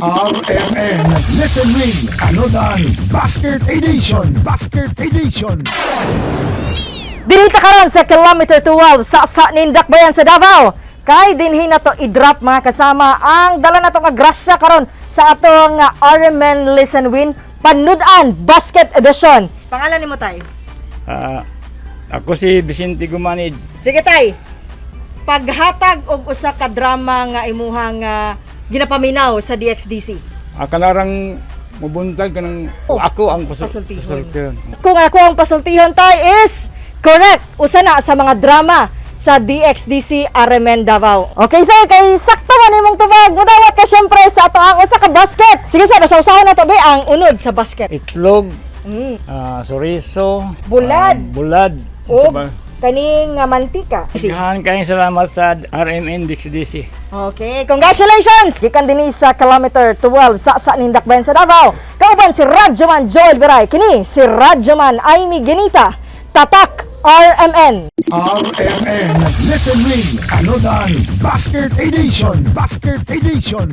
RMN Listen Win Panudan Basket Edition. Basket Edition. Dinhi ta karon sa kilometer 12 sa Nindakbayan sa Davao. Kay dinhi na to i-drop, mga kasama, ang dala na nga grasya karon sa atong RMN Listen Win Panudan Basket Edition. Pangalan nimo, tay? Ah, ako si Vicente Gumanid. Sige, tay. Paghatag og usa ka drama nga imuhang ginapaminaw sa DXDC. Ah, kanarang mubuntag kanang Oh, ako ang pasultihon. Pasultihon. Kung ako ang pasultihon, tay, is correct. Usa na sa mga drama sa DXDC RMN Davao. Okay sir, kay sakto man imong tubag. Mudawat ka syempre sa ato ang usa ka basket. Sige sir, usaw-usahon na to be ang unod sa basket. Itlog, soriso, Bulad. Bulad. Og Unsa ba? kaning mantika. Daghan kayong salamat sa RMN DXDC. Okay, congratulations! Gikan dinhi sa kilometer 12 sa Nindakbayan sa Davao. Kauban si Radyoman Joel Viray. Kini si Radyoman Amy Genita. Tatak RMN. RMN Listen Win Panudan Basket Edition. Basket Edition.